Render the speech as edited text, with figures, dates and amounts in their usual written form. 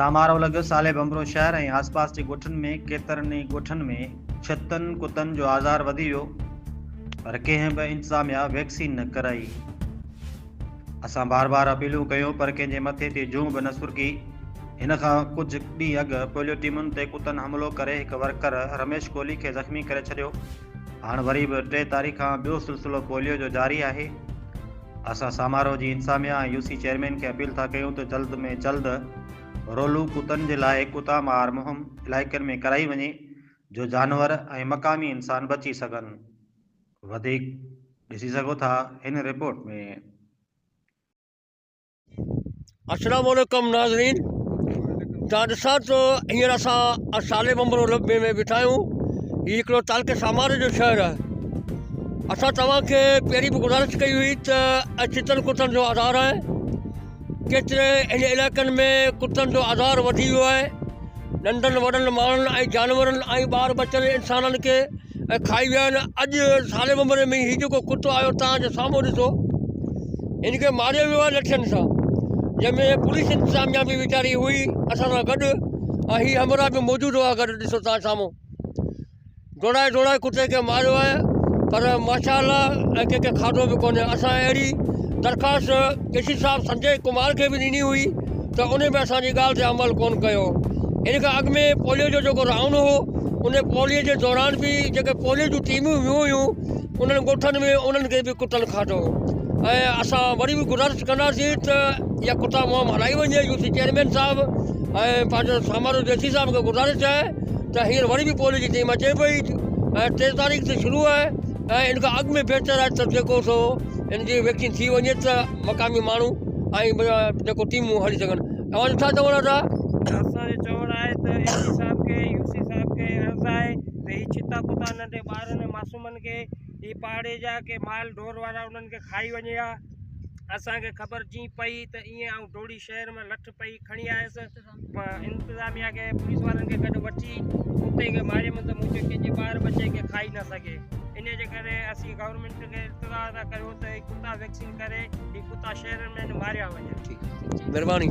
سامارو لڳ صالح ڀنڀرو شهر ۽ آسپاس جي ڳوٺن ۾ ڪيترن ئي ڳوٺن ۾ ڇتن ڪتن جو آزار وڌي ويو پر ڪنهن به انتظاميا ويڪسين نه ڪرائي. اسان بار بار اپيلون ڪيون پر ڪنهن جي مٿي تي جون به نه سرڪي. هن کان ڪجهه ڏينهن اڳ پوليو ٽيمن تي ڪتن حملو ڪري هڪ ورڪر رميش ڪولهي کي زخمي ڪري ڇڏيو. هاڻ وري به 3 تاريخ کان ٻيو سلسلو پوليو جو جاري آهي. اسان سامارو جي انتظاميا ۽ يو سي چيئرمين کي اپيل ٿا ڪيون ته جلد ۾ جلد رولو ڪتن جي لاء ڪتا مار مهم علائقن ۾ ڪرائي وڃي جو جانور ۽ مقامي انسان بچي سگهن. وڌيڪ ڏسي سگهو ٿا هن رپورٽ ۾. السلام عليڪم ناظرين تان ڏسان ته هينئر اسان صالح بمبرو لبي ۾ بيٺا آهيون هي هڪڙو تعلقي ساماري جو شهر آهي اسان توهان کي پهرين به گذارش ڪئي هئي ته چتن ڪتن جو آزار آهي ڪيتري هن علائقن ۾ ڪتن جو آزار وڌي ويو آهي ننڍن وڏن ماڻهن ۽ جانورن ۽ ٻار ٻچن انسانن کي ۽ کائي ويا آهن اڄ سالي بمبري ۾ هي جيڪو ڪتو آيو توهان جي سامهون ڏسو هن کي ماريو ويو آهي لٺين سان جنهن ۾ پوليس انتظاميا به ويچاري هئي اسان سان گڏ ۽ هي همراهه به موجود هئا گڏ ڏسو توهان سامهون ڊوڙائي ڊوڙائي ڪتي کي ماريو آهي پر ماشاء الله ۽ ڪنهن کي کاڌو به ڪونهي اسان اهڙي درخواست اي سي صاحب سنجي ڪمار کي به ڏني هئي ته ان به اسانجي ڳالهه تي عمل ڪونه ڪيو ان کان اڳ ۾ پوليو جو جيڪو رائونڊ هو ان پوليو جي دوران به جيڪي پوليو جون ٽيمون ويون هيون انهن ڳوٺن ۾ انهن کي به ڪتن کاڌو ۽ اسان وري به گذارش ڪنداسين ته اها ڪتا مهم هلائي وڃي يو سي چيئرمين صاحب ۽ پنهنجو سامارو ڊي سي صاحب کي گذارش آهي ته هينئر وري به پوليو جي ٽيم اچي پئي ۽ 3 تاريخ تي شروع آهي ۽ ان کان اڳ ۾ بهتر آهي ته جيڪو سو ان جي ويڪسين ٿي وڃي ته مقامي ماڻهو ۽ جيڪو ٽيمون هلي سگهن اوهان جو ڇا چوڻ آهي اسان جو چوڻ آهي ته اي سي صاحب کي يو سي صاحب کي عرض آهي ته هي ڇتا ڪتا ننڍي ٻارن ۽ معصومن کي هي پاڙي جا ڪي مال ڍور وارا انهن کي کائي وڃي ها اسان کي خبر جيئن پئي ته ائين آئون ڊوڙي شهر مان لٺ پئي کڻي آيس انتظاميا کي پوليس وارن کي گڏ وٺي ڪتي کي ماريم ته مون چيو ڪنهن جي ٻار ٻچي کي کائي نه سگهي ان جي ڪري اسين گورنمينٽ کي التجا ٿا ڪريون ته هي ڪتا ويڪسين ڪري هي ڪتا شهرن ۾ ماريا وڃن. مھرباني.